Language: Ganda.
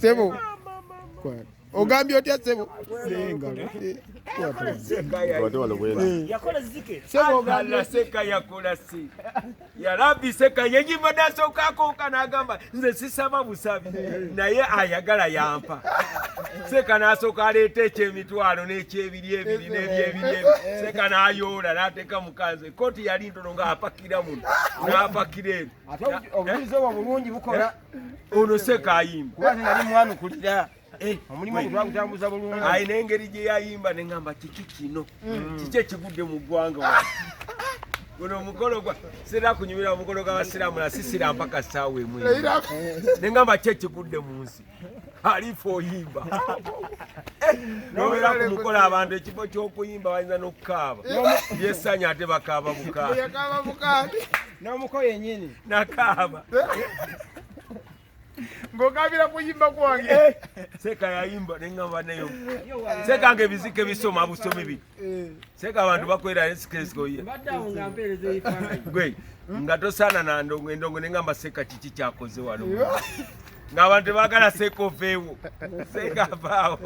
Sebo. Ogambye otya sebo? Seka yakola si yarabi seka yegibadde asooka akooka n'agamba nze sisaba busabi naye ayagala yampa seka n'asooka aleeta ekyemitwalo n'ekyebiri ebiri n'ebyebiri ebiri seka n'ayoola n'ateeka mukanze kooti yali ntono ng'apakira muno n'apakira eno ate obujulizi obwo bulungi bukola eh? ono seka ayimba kuba nali mwanukulira eh, omulimu ogwo twagutambuza bulungi alina engeri gye yayimba ne ngamba kiki kino mm. kiki ekigudde mu ggwanga wa guno omukolo gwa sera kunyumira omukolo gw'abasiraamu nasisira mpaka ssaawa emu ne ngamba ki ekigudde mu nsi alifa oyimba eh, nobeera ku mukolo abantu ekifo ky'okuyimba bayinza n'okukaaba byessanyu ate bakaaba bukaabi n'omuko yennyini nakaaba ng'ogambira kuyimba kwange eh, seeka yayimba neŋŋamba nayo seeka nga ebizike bisoma busomi bi eh. seeka abantu bakwera ensikensikoye gwe nga tosaana na ndongo endongo neŋŋamba seeka kiki kyakoze wano ng'abantu tebagala seeka oveewo seeka avaawo.